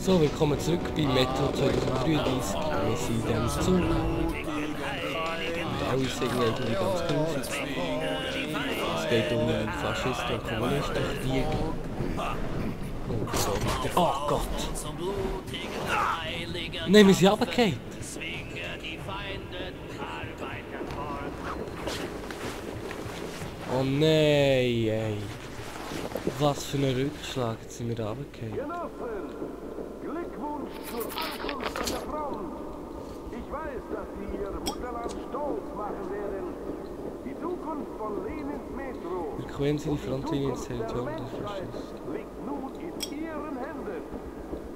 So, willkommen zurück bei Metro 2033. Wir sind in diesem Zug. Und alle sagen irgendwie ganz gruselig. Es geht um einen Faschisten und Kommunisten-Krieg. Und so weiter. Oh Gott! Nein, wir sind runtergefallen. Oh nein, ey. Was für ein Rückschlag, jetzt sind wir da runtergefallen. Glückwunsch zur Ankunft an der Front. Ich weiß, dass Sie Ihr Mutterland stolz machen werden. Die Zukunft von Lenins Metro. Überqueren Sie die Frontlinie ins Territorium der Faschisten. Liegt nun in Ihren Händen.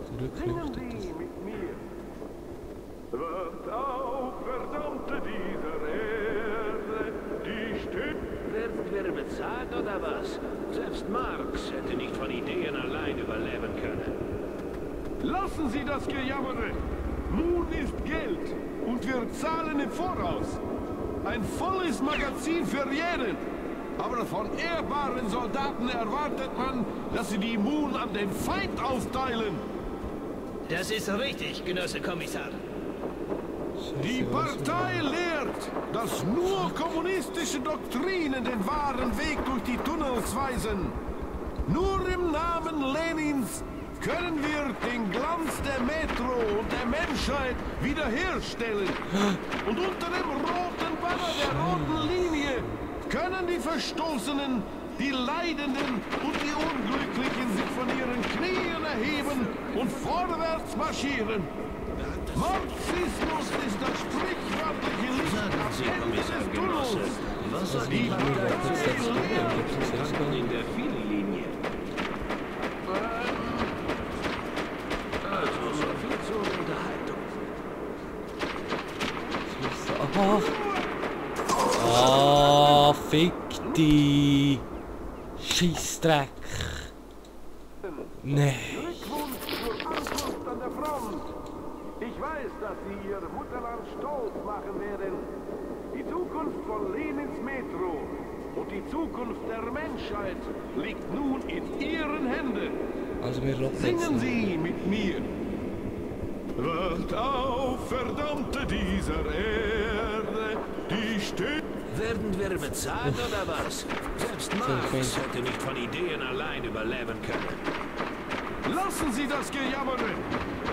Zum Glück Singen lüftet Sie es. mit mir. Wacht auf, verdammte dieser Erde, die steht. Werden wir bezahlt oder was? Selbst Marx hätte nicht von Ideen allein überleben können. Lassen Sie das Gejammere. Nun ist Geld und wir zahlen im Voraus. Ein volles Magazin für jeden. Aber von ehrbaren Soldaten erwartet man, dass sie die Moon an den Feind austeilen. Das ist richtig, Genosse Kommissar. Die Partei lehrt, dass nur kommunistische Doktrinen den wahren Weg durch die Tunnels weisen. Nur im Namen Lenins können wir den Glanz der Metro und der Menschheit wiederherstellen. Und unter dem roten Banner der roten Linie können die Verstoßenen, die Leidenden und die Unglücklichen sich von ihren Knien erheben und vorwärts marschieren. Marxismus ist das sprichwörtliche Licht am Ende des Tunnels. Was soll die Partei in der Viellinie? Also so viel zur Unterhaltung. Ah, fick die Scheissdreck. Nee. Glückwunsch zur Ankunft an der Front. Ich weiß, dass Sie Ihr Mutterland stolz machen werden. Die Zukunft von Lenins Metro und die Zukunft der Menschheit liegt nun in Ihren Händen. Also wir rocken Singen jetzt. Sie mit mir. Wacht auf, verdammte dieser Erde, die steht. Werden wir bezahlt oder was? Selbst Marx hätte nicht von Ideen allein überleben können. Lassen Sie das Gejammere.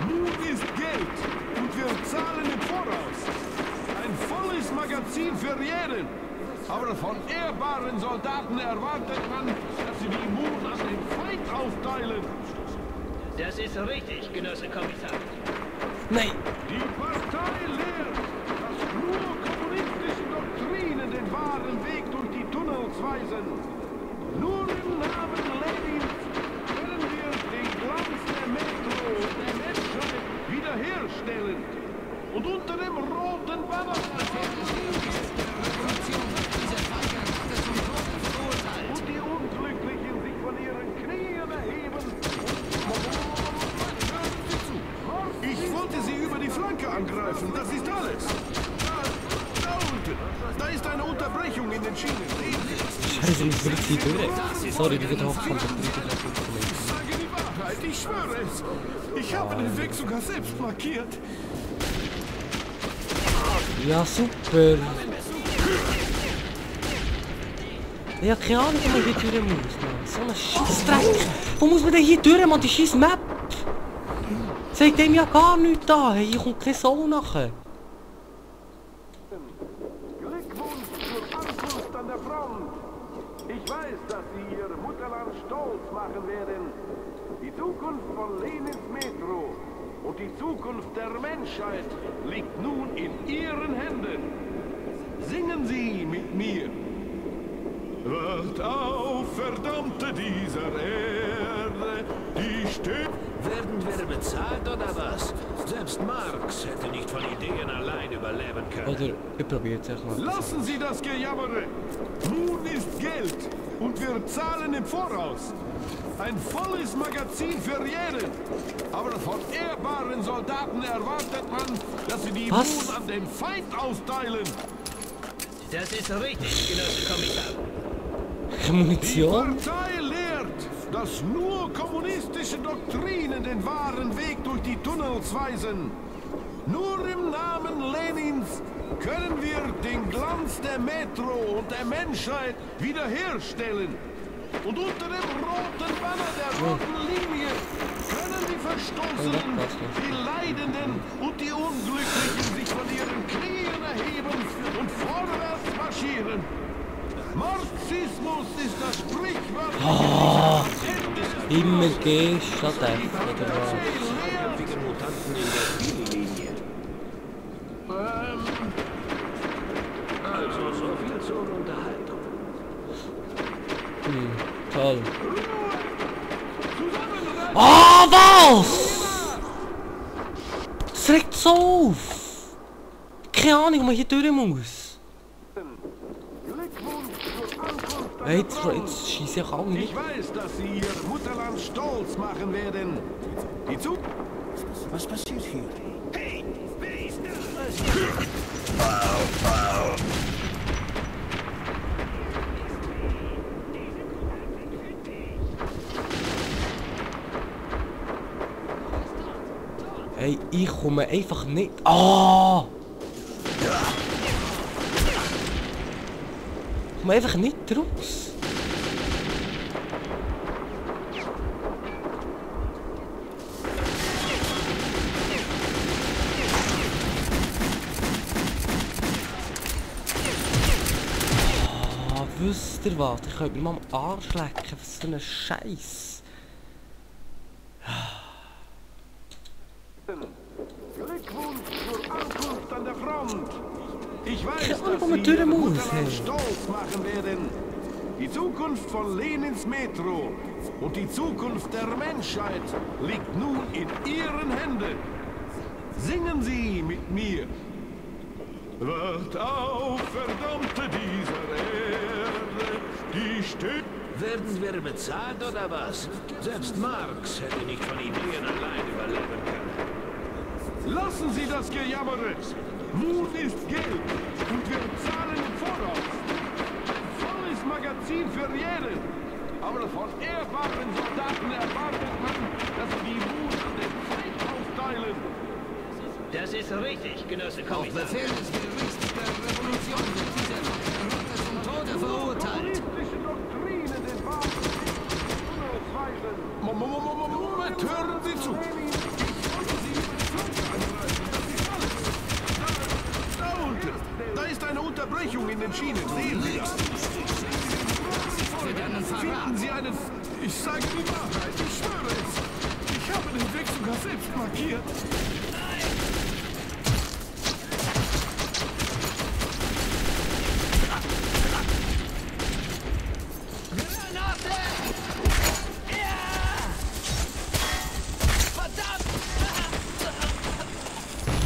Nun ist Geld und wir zahlen im Voraus. Ein volles Magazin für jeden. Aber von ehrbaren Soldaten erwartet man, dass sie die Moon an den Feind aufteilen. Das ist richtig, Genosse Kommissar. Nein. Die Partei lehrt, dass nur kommunistische Doktrinen den wahren Weg durch die Tunnels weisen. Nur im Namen Lenins können wir den Glanz der Metro und der Menschheit wiederherstellen. Und unter dem roten Banner und die Unglücklichen sich von ihren Knien erheben. Ich wollte sie über die Flanke angreifen, das ist alles. Da unten, da ist eine Unterbrechung in den Schienen. Scheiße, ich will jetzt hier durch. Sorry, die wird hochkommen. Ich sage die Wahrheit, ich schwöre es. Ich habe den Weg sogar selbst markiert. Ja, super. Ja, keine Ahnung, wie man hier durch muss, Mann. So ein Scheissdreck. Wo muss man denn hier durch, Mann? Die scheiß Map. Sagt dem ja gar nichts an. Hey, hier kommt keine Sau nachher. Glückwunsch zur Ankunft an der Front. Ich weiß, dass Sie Ihr Mutterland stolz machen werden. Die Zukunft von Lenins Metro und die Zukunft der Menschheit liegt nun in Ihren Händen. Singen Sie mit mir. Wacht auf, verdammte dieser Erde, die steht. Werden wir bezahlt oder was? Selbst Marx hätte nicht von Ideen allein überleben können. Oder ich probiere es echt mal. Lassen Sie das Gejammere. Nun ist Geld und wir zahlen im Voraus. Ein volles Magazin für jeden. Aber von ehrbaren Soldaten erwartet man, dass sie die Was? Moon an den Feind austeilen. Das ist richtig, Genosse Kommissar. Munition? Die Partei lehrt, dass nur kommunistische Doktrinen den wahren Weg durch die Tunnels weisen. Nur im Namen Lenins können wir den Glanz der Metro und der Menschheit wiederherstellen. Und unter dem roten Banner der roten Linie können die Verstoßenen, die Leidenden und die Unglücklichen sich von ihren Knien erheben und vorwärts marschieren. Marxismus ist das Sprichwort. Oh, immer gehst statt F, oder was? Mutanten in der Ziellinie. Also so viel zur Unterhaltung. Toll. Ah, was? Das regt so auf. Keine Ahnung, wo man hier durch muss. Hey, jetzt schieße ich auch nicht. Ich weiß, dass Sie Ihr Mutterland stolz machen werden. Die Zug... Was passiert hier? Hey, wer ist das? Hey, ich komme einfach nicht... Ah! Ich komme einfach nicht raus. Ah, wisst ihr was? Ich könnte mir mal am Arsch lecken. Was für ein Scheiß. Glückwunsch zur Ankunft an der Front. Ich weiß, Keine Ahnung, dass wo man Sie durch Ihr muss, Mutterland hey. stolz machen werden. Die Zukunft von Lenins Metro und die Zukunft der Menschheit liegt nun in Ihren Händen. Singen Sie mit mir. Wacht auf, Verdammte dieser Erde, die steht... Werden wir bezahlt oder was? Selbst Marx hätte nicht von Ideen allein überleben können. Lassen Sie das Gejammere! Mut ist Geld und wir zahlen im Voraus. Ein volles Magazin für jeden. Aber von ehrbaren Soldaten erwartet man, dass sie die Mut an den Feind aufteilen. Das ist richtig, Genosse Kommissar. Befehl des Gerichts der Revolution wird dieser Verrückte zum Tode verurteilt. Kommunistische Doktrinen den wahren Weg Moment, hören Sie zu! Da unten! Da ist eine Unterbrechung in den Schienen. Sehen Sie das? Finden Sie einen... Ich sage die Wahrheit, ich schwöre es. Ich habe den Weg sogar selbst markiert.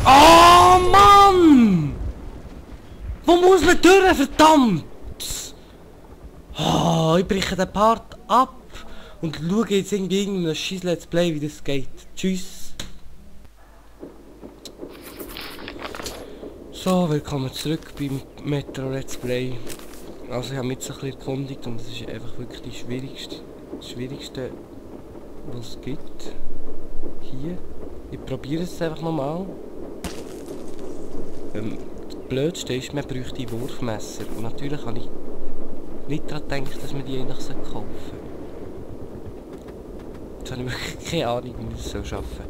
Oh Mann! Wo muss man durch, verdammt? Oh, ich breche den Part ab und schaue jetzt irgendwie in einem scheiß Let's Play, wie das geht. Tschüss. So, willkommen zurück beim Metro Let's Play. Also ich habe mich jetzt ein bisschen erkundigt und es ist einfach wirklich das Schwierigste, was es gibt. Hier. Ich probiere es einfach nochmal. Das Blödste ist, man bräuchte Wurfmesser. Und natürlich habe ich nicht daran gedacht, dass man die eigentlich kaufen sollte. Jetzt habe ich wirklich keine Ahnung, wie ich das schaffen soll.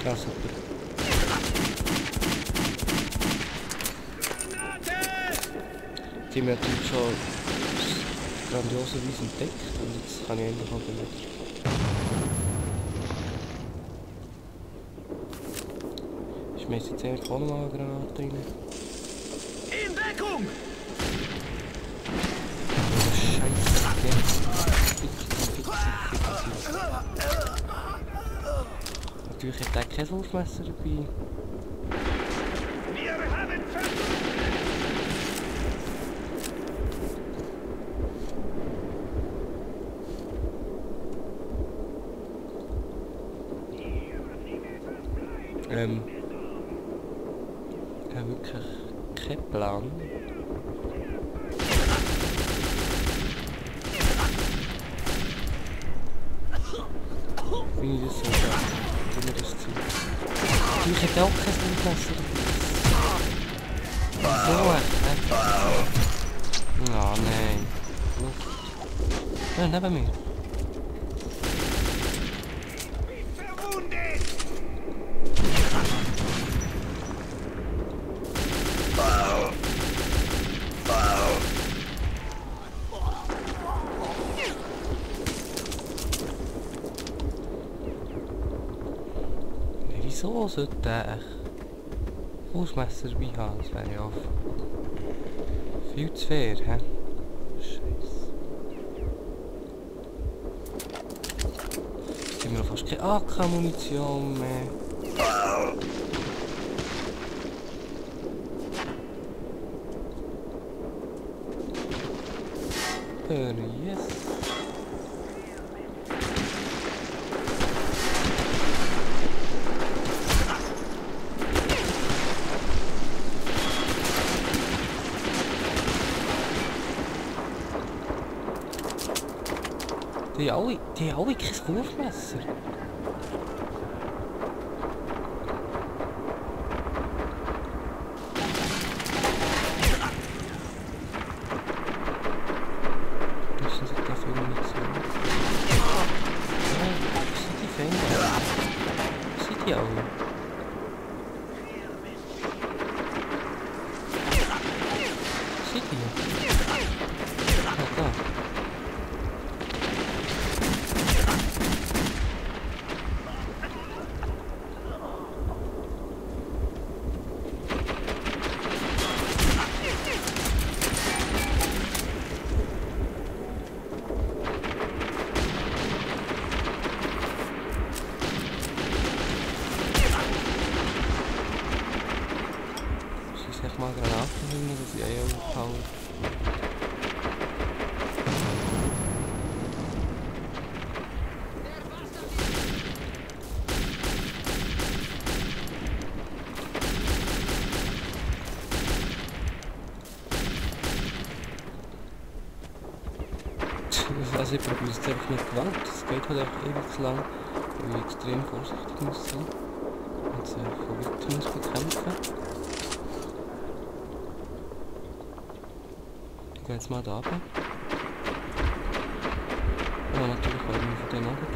Ja, super. Jetzt sind wir natürlich schon grandioserweise entdeckt und jetzt kann ich endlich mal benutzen. Ich schmeiß jetzt einfach auch noch mal eine Granate rein. In Deckung! Oh, Scheiße. Natürlich hat er kein Wurfmesser dabei. Wir haben Ich habe wirklich keinen Plan. wie ich das so sage. Immer das Ziel. Du, ich hätte auch kein Messer dabei. So echt, oh nein. Luft. Ja, neben mir. Wieso sollte der echt Hausmesser dabei haben? Das wäre ja viel zu fair, hä? Scheiße. Jetzt haben wir noch fast keine AK-Munition mehr. Yes. Die haben alle kein Wurfmesser. Müssen sich da viel Munition. Ja, was sind die Feinde? Was sind die alle? Was sind die? Ah, da. Ich mal Granaten hin, dass ich Eier aufhaue. Also ich probiere es einfach mit Gewalt, das geht halt einfach ewig zu lang, weil ich extrem vorsichtig muss sein und es von weiter muss bekämpfen. Ich gehe jetzt mal da runter. Ja, natürlich werden wir von denen runter.